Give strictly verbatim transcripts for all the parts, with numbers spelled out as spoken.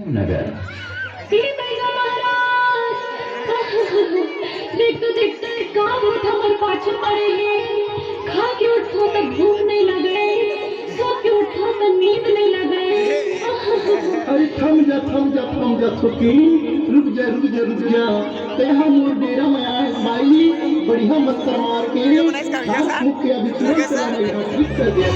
नगर। हे दुर्गा महाराज, देख तो, देख तो, का भूत हमर पाछू पड़े हे। खा के उठथों त भूख नइ लगे, सो के उठथों त नींद नइ लगे। अरे थम जा, थम जा, थम जा छोटकी, रुक जा, रुक जा, रुक जा। तेहा मोर डेरा में आए बाई, बढ़िया मच्छर मार के, घास फूक के अभी तुरंत चला जाएगा, ठीक कर दिया।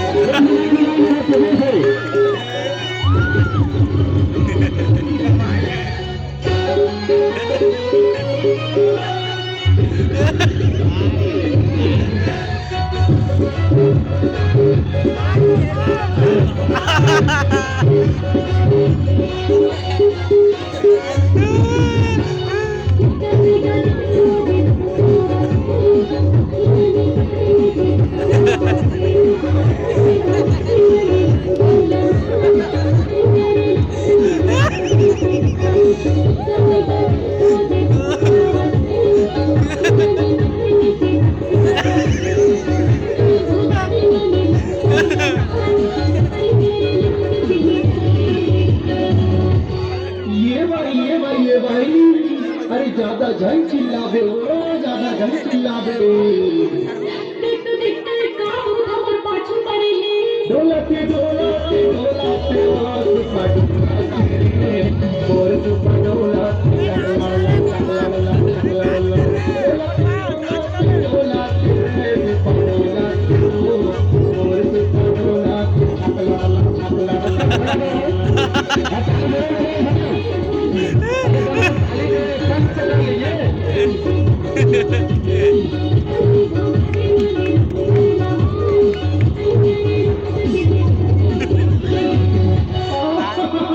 ये भाई, ये भाई, ये भाई, अरे ज्यादा झन चिल्लाबे ओ, ज्यादा झन चिल्लाबे ओ। देख तो, देख तो, का भूत हमर पाछू पड़े हे। डोलत, डोलत, डोलत, आस पास मोर सुपडोला,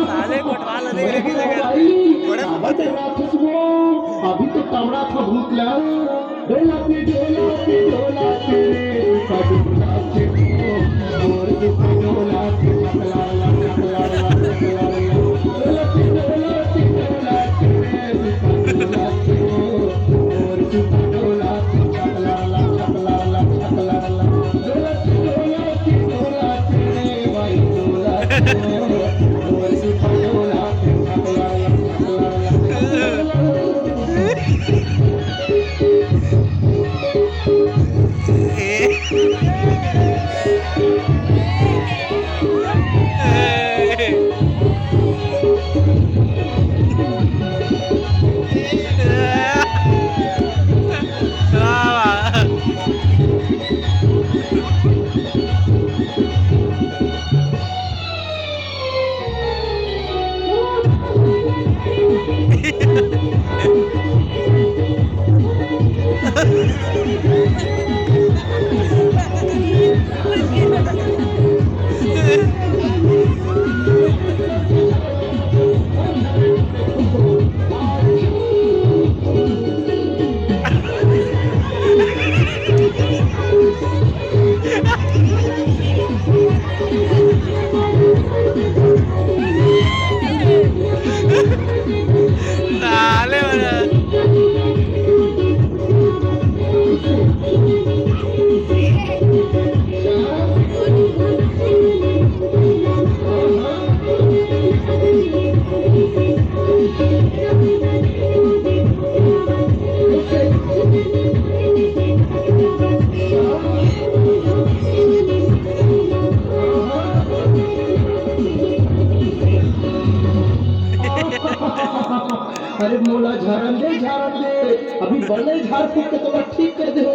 साले कोटवाल रे, लगे, लगे। बड़ा आवत हे ना खुशबू, अभी तो टमड़ा था भूत ला। डोला पे, डोला पे, डोला पे रे, पगला के तो, और के पगला के पगला ला, पगला ला, पगला ला। डोला पे, डोला पे, डोला पे रे, पगला के तो, और के पगला के पगला ला, पगला ला, पगला ला। डोला पे, डोला पे, डोला पे रे, भाई डोला के तो, और के पगला के पगला ला, पगला ला, पगला ला। साले वाला। अरे मोला झरन दे, झरन दे, अभी बने झाड़ फूक के तो ठीक कर दे हो।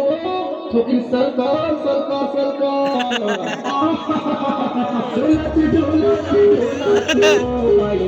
थोकिन सरकार, सरकार, सरकार। डोलत, डोलत, डोलत, ओ भाई।